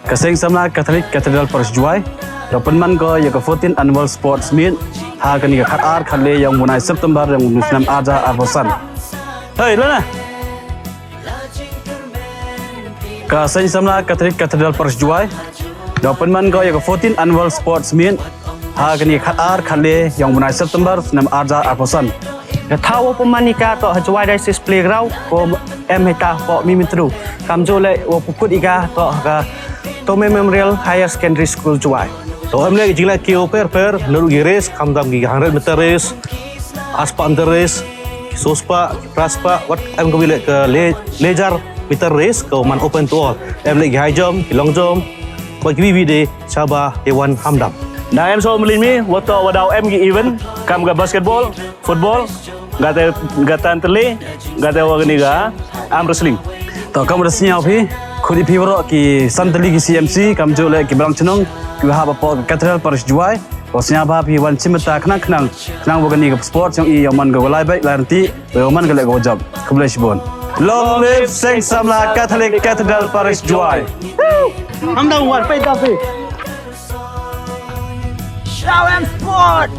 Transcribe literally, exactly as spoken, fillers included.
Ka Seng Samla Catholic Cathedral Parish Jowai da pynman ko ïa ka fourteen Annual Sports Meet ha kane ka khatar khatle ïong u bnai September ïong u snem ar hajar arphew san. Hei, lana. Ka Seng Samla Catholic Cathedral Parish Jowai da pynman ko ïa ka fourteen Annual Sports Meet ha kane ka khatar khatle ïong u bnai September snem ar hajar arphew san. Ka thaw wa pynman ïa ka toh ha Jowai Diocese Playground ko em hita po mi mitru. Kamjooh leh wa pynkut ïa ka toh ka Tome Memorial Higher Secondary School Jowai. To em leh ki jingleh ki u per per, naduh ki race, khamtam ki hundred meter race, arspah meter race, ki sospah, ki phraspah, wat em ka wi leh ka le, le hajar meter race, ka man open to all. Em leh ki high jump, ki long jump, wat ki wi wi de, shaba, te wan hamdam. Na em so mlin mi, wat to wa daw em ki event, kam ka basketball, football, gate, gatan tele, gate wa kani ga arm wrestling. To kam da sñiaw phi, khut ïa phi waroh ki san tylli ki C M C, kamjooh leh ki balang chnong, ki wa hap hapoh ka Cathedral Parish Jowai, wa sñiaw ba phi wan chim bynta khnang khnang, khnang wa kani ka sports ïong i ïong man ka wa lai bek lai rynti, wa ïong man ka leh ka wa jop. Khublei shibun. Long live Seng Samla Catholic Cathedral Parish Jowai. Hamdam wan peit da phi. Show em sport.